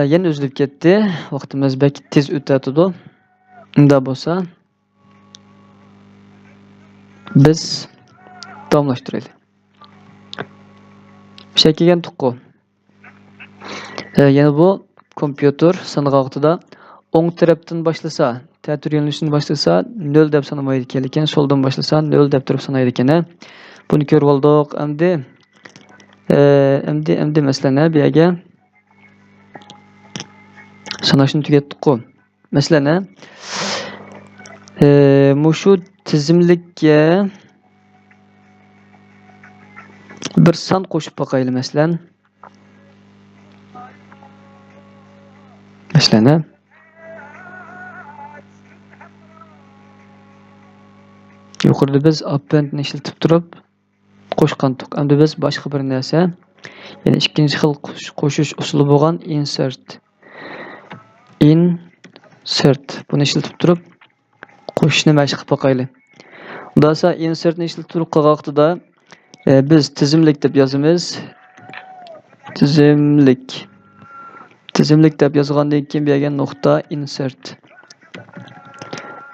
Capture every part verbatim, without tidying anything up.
يەنە ئۈزۈلۈپ كەتتى. ۋاقتىمىز بەك تېز ئۆتۈۋاتىدۇ. ئۇنداق بولسا، بىز داۋاملاشتۇرايلى. بىر شەي كەلگەنتۇققۇ. ئە، يەنە بۇ كومپيۇتېر سانىغان ۋاقتىدا ئوڭ تەرەپتىن باشلىسا، تەتۈر يۆنىلىشتىن باشلىسا، نۆل دەپ سانىمايدىكەن، لېكىن سولدىن باشلىسا، نۆل دەپ تۇرۇپ سانايدىكەن. بۇنى كۆرۈۋالدۇق. ئەمدى، ئە، ئەمدى، ئەمدى مەسىلەن، بۇ يەرگە ساناشنى تۈگەتتۇققۇ. مەسىلەن، ھە؟ ئى، مۇشۇ تىزىملىككە بىر سان قوشۇپ باقايلى، مەسىلەن. مەسىلەن، ھە؟ يۇقىرىدا بىز append نى ئىشلىتىپ تۇرۇپ، قوشقانتۇق. ئەمدى بىز باشقا بىر نەرسە، يەنى ئىككىنچى خىل قوش-، قوشۇش ئۇسۇلى بولغان insert. Insert. بۇنى ئىشلىتىپ تۇرۇپ قوشۇشنى مەشىق قىلىپ باقايلى. ئۇنداق بولسا insert نى ئىشلىتىپ تۇرۇپ قىلغان ۋاقتىدا، ئە، بىز تىزىملىك دەپ يازىمىز. تىزىملىك. تىزىملىك دەپ يازغاندىن كېيىن بۇ يەرگە نۇقتا insert.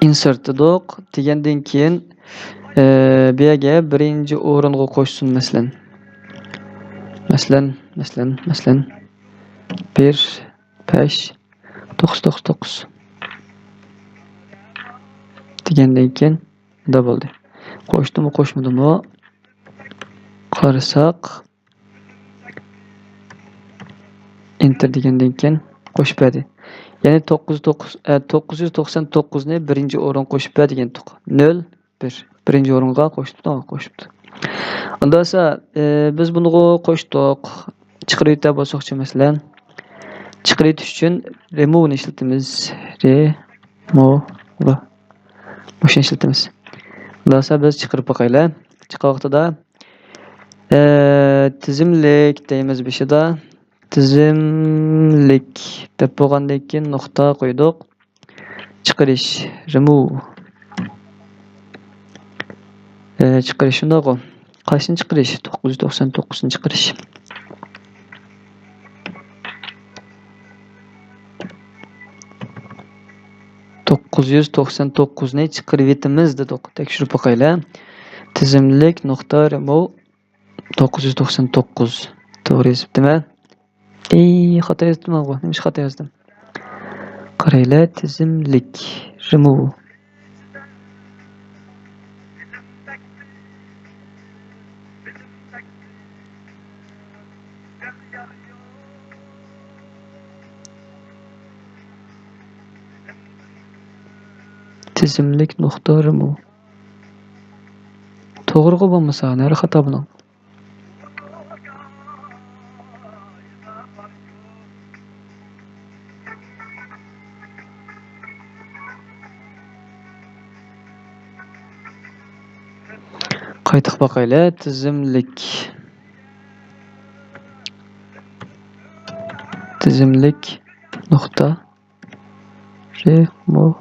Insert دېدۇق. دېگەندىن كېيىن، ئى، بۇ يەرگە بىرىنچى ئورۇنغا قوشسۇن، مەسىلەن. مەسىلەن، مەسىلەن، مەسىلەن، بىر، بەش، توققۇز، توققۇز، توققۇز. دېگەندىن كېيىن، مۇنداق بولدى. قوشتىمۇ، قوشمىدىمۇ؟ قارىساق، ئېنتېر دېگەندىن كېيىن قوشۇپ بەردى. يەنى توققۇز، توققۇز، ئە، توققۇز يۈز توقسان توققۇزنى بىرىنچى ئورۇن قوشۇپ بەر دېگەنتۇق. نۆل، بىر. بىرىنچى ئورۇنغا قوشۇپتۇ، قوشۇپتۇ. ئۇنداق بولسا، ئە، بىز بۇنىغۇ قوشتۇق. چىقىرىۋېتە بولساقچى، مەسىلەن. چىقىرىۋېتىش ئۈچۈن remove نى ئىشلىتىمىز. Remove. مۇشۇنى ئىشلىتىمىز. ئۇنداق بولسا بىز چىقىرىپ باقايلى. چىققان ۋاقتىدا ئە، تىزىملىك دەيمىز بېشىدا. تىزىملىك دەپ بولغاندىن كېيىن نۇقتا قويدۇق. چىقىرىش، remove. ئە، چىقىرىش شۇنداققۇ. قايسىنى چىقىرىش؟ توققۇز يۈز توقسان توققۇزنى چىقىرىش. توققۇز يۈز توقسان توققۇزنى چىقىرىۋېتىمىز دېدۇق. تەكشۈرۈپ باقايلى. تىزىملىك نۇقتا remove توققۇز يۈز توقسان توققۇز. توغرا يېزىپتىمەن. ئەي، خاتا يازدىم مانا. نېمىشقا خاتا يازدىم؟ قارايلى، تىزىملىك. Remove. تىزىملىك نۇقتا remove. توغرىغۇ بولمىسا، نەرە خاتا بۇنىڭ. قايتىپ باقايلى. تىزىملىك. تىزىملىك نۇقتا. رېموۋ.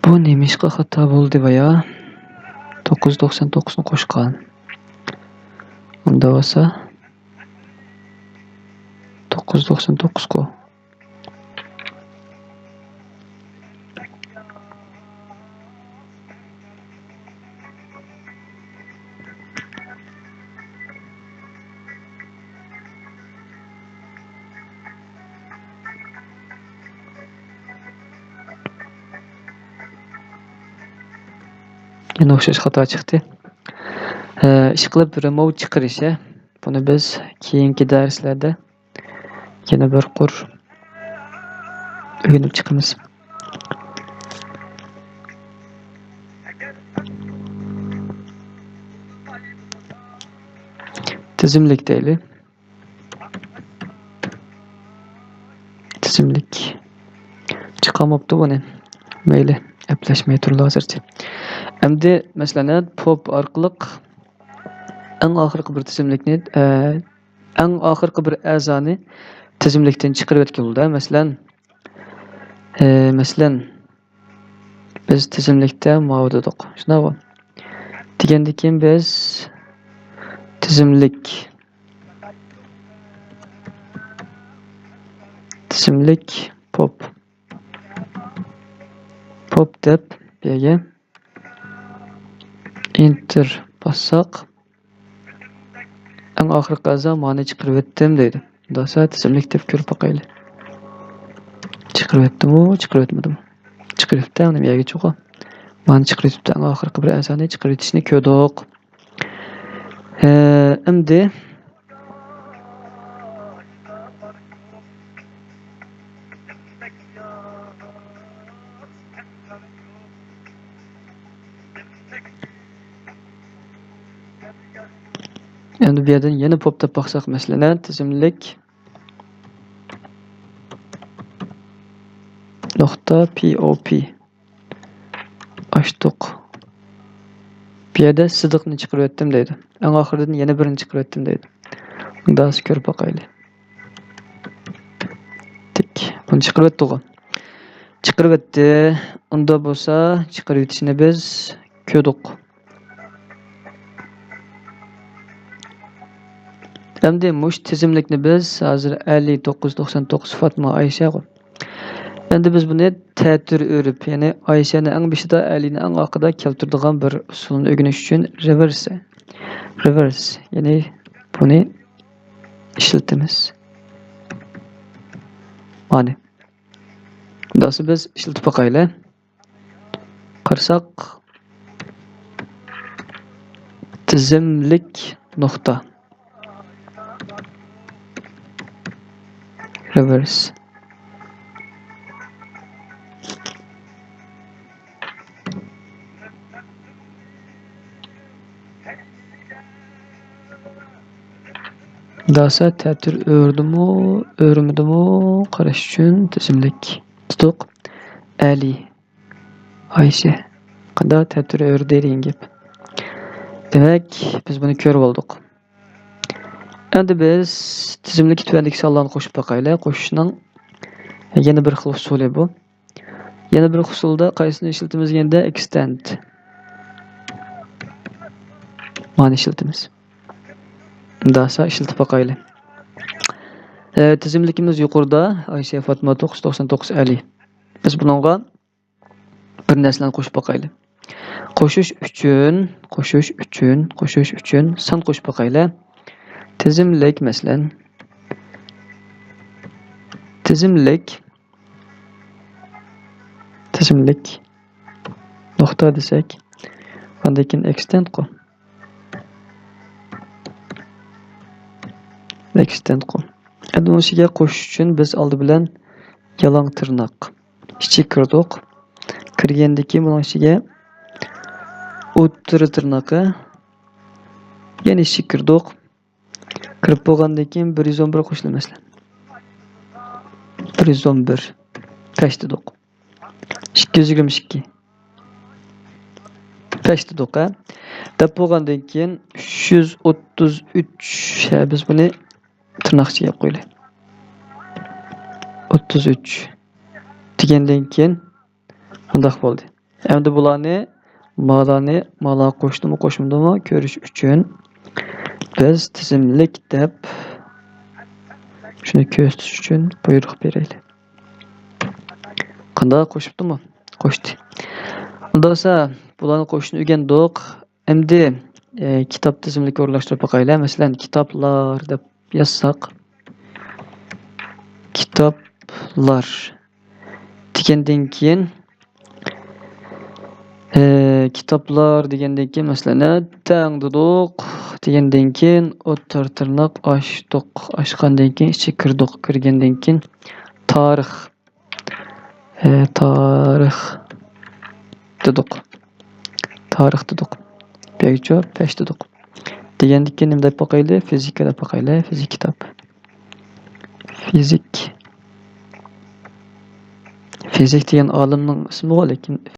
بۇ نېمىشقا خاتا بولدى بايا؟ توققۇز يۈز توقسان توققۇزنى قوشقان. ئۇنداق بولسا، توققۇز يۈز توقسان توققۇزغۇ. يەنە ئوخشاش خاتا چىقتى. ھە، ئىشقىلىپ رېموۋ چىقىرىش، ھە. بۇنى بىز كېيىنكى دەرسلەردە يەنە بىر قۇر ئۆگىنىپ چىقىمىز. تىزىملىك دەيلى. تىزىملىك. چىقارماپتۇ بۇنى. مەيلى. ئەپلەشمەي تۇرىدۇ ھازىرچە. ئەمدى مەسىلەن، پوپ ئارقىلىق ئەڭ ئاخىرقى بىر تىزىملىكنى، ئە، ئەڭ ئاخىرقى بىر ئەزانى تىزىملىكتىن چىقىرىۋەتكىلى بولىدۇ. مەسىلەن، ئە، مەسىلەن، بىز تىزىملىكتە ماۋۇ دېدۇق. شۇنداققۇ؟ دېگەندىن كېيىن بىز تىزىملىك، تىزىملىك پوپ، پوپ دەپ بۇ يەرگە ئېنتېر باسساق، ئەڭ ئاخىرقى ئەزا مانى چىقىرىۋەتتىم دەيدۇ. مۇنداق بولسا تىزىملىك دەپ كۆرۈپ باقايلى. چىقىرىۋەتتىمۇ، چىقىرىۋەتمىدىمۇ؟ چىقىرىۋەتتى، ئەڭ نېمە يەرگە چوقۇ؟ مانى چىقىرىۋېتىپتۇ، ئەڭ ئاخىرقى بىر ئەزانى چىقىرىۋېتىشنى كۆردۇق. ھە، ئەمدى ئەمدى بۇ يەردىن يەنە پوپ دەپ باقساق، مەسىلەن، تىزىملىك نۇقتا پى ئو پى. ئاچتۇق. بۇ يەردە سىدىقنى چىقىرىۋەتتىم دەيدۇ. ئەڭ ئاخىرىدىن يەنە بىرنى چىقىرىۋەتتىم دەيدۇ. مۇنداق كۆرۈپ باقايلى. تىك. بۇنى چىقىرىۋەتتىغۇ. چىقىرىۋەتتى. ئۇندا بولسا چىقىرىۋېتىشنى بىز كۆردۇق. ئەمدى مۇشۇ تىزىملىكنى بىز ھازىر ئەلى توققۇز توقسان توققۇز فاتما ئايشەغۇ. ئەمدى بىز بۇنى تەتۈر ئۆرۈپ، يەنى ئايشەنى ئەڭ بېشىدا، ئەلىنى ئەڭ ئارقىدا كەلتۈرىدىغان بىر ئۇسۇلنى ئۆگىنىش ئۈچۈن رېۋېرس، رېۋېرس، يەنى بۇنى ئىشلىتىمىز. مانى. داسا بىز ئىشلىتىپ باقايلى. قارىساق، تىزىملىك نۇقتا. رېۋېرس. داسا تەتۈر ئۆردىمۇ، ئۆرمىدىمۇ قاراش ئۈچۈن تىزىملىك تۇتۇق. ئەلى. ئايشە. قانداق تەتۈر ئۆردى دېگەن گەپ. دېمەك، بىز بۇنى كۆرۈپ ئالدۇق. ئەمدى بىز تىزىملىككە تۆۋەندىكى سانلارنى قوشۇپ باقايلى. قوشۇشنىڭ يەنە بىر خىل ئۇسۇلى بۇ. يەنە بىر ئۇسۇلدا قايسىنى ئىشلىتىمىز دېگەندە، ئېكستېند. مانى ئىشلىتىمىز. داسا ئىشلىتىپ باقايلى. ئە، تىزىملىكىمىز يۇقىرىدا، ئايشە، فاتما، توققۇز توقسان توققۇز، ئەلى. بىز بۇنىڭغا بىر نەرسىلەرنى قوشۇپ باقايلى. قوشۇش ئۈچۈن، قوشۇش ئۈچۈن، قوشۇش ئۈچۈن سان قوشۇپ باقايلى. تىزىملىك، مەسىلەن، تىزىملىك، تىزىملىك نۇقتا دېسەك، ئاندىن كېيىن ئېكستېندقۇ. ئېكستېندقۇ. ئەمدى ئۇنىڭ ئىچىگە قوشۇش ئۈچۈن بىز ئالدى بىلەن يالاڭ تىرناق ئىچىگە كىردۇق. كىرگەندىن كېيىن بۇنىڭ ئىچىگە ئوتتۇرا تىرنىقى يەنە ئىچىگە كىردۇق. كىرىپ بولغاندىن كېيىن بىر يۈز ئون بىر قوشىمىز، مەسىلەن. بىر يۈز ئون بىر. تاشلىدۇق. ئىككى يۈز يىگىرمە ئىككى. تاشلىدۇق، ھە. دەپ بولغاندىن كېيىن ئۈچ يۈز ئوتتۇز ئۈچ، ھە، بىز بۇنى تىرناق ئىچىگە ئېلىپ قويىلى. ئوتتۇز ئۈچ دېگەندىن كېيىن مۇنداق بولدى. ئەمدى بۇلارنى، مالارنى، مالا قوشتىمۇ، قوشمىدىمۇ كۆرۈش ئۈچۈن بىز تىزىملىك دەپ شۇنى كۆرسىتىش ئۈچۈن بۇيرۇق بېرەيلى. قانداق، قوشۇپتۇمۇ؟ قوشتى. ئۇنداق بولسا، بۇلارنى قوشۇشنى ئۆگەندۇق. ئەمدى، ئە، كىتاب تىزىملىككە ئورۇنلاشتۇرۇپ باقايلى. مەسىلەن، كىتابلار دەپ يازساق، كىتابلار دېگەندىن كېيىن، ئە، كىتابلار دېگەندىن كېيىن، مەسىلەن، تەڭ دېدۇق دېگەندىن كېيىن، ئوتتۇرا تىرناق ئاچتۇق. ئاچقاندىن كېيىن، ئىچىگە كىردۇق. كىرگەندىن كېيىن، تارىخ. ئە، تارىخ دېدۇق. تارىخ دېدۇق. بەگچۇ پەش دېدۇق. دېگەندىكىن نېمە دەپ باقايلى؟ فىزىكا دەپ باقايلى. فىزىك كىتاب. فىزىك. فىزىك دېگەن ئالىمنىڭ ئىسمىغۇ، لېكىن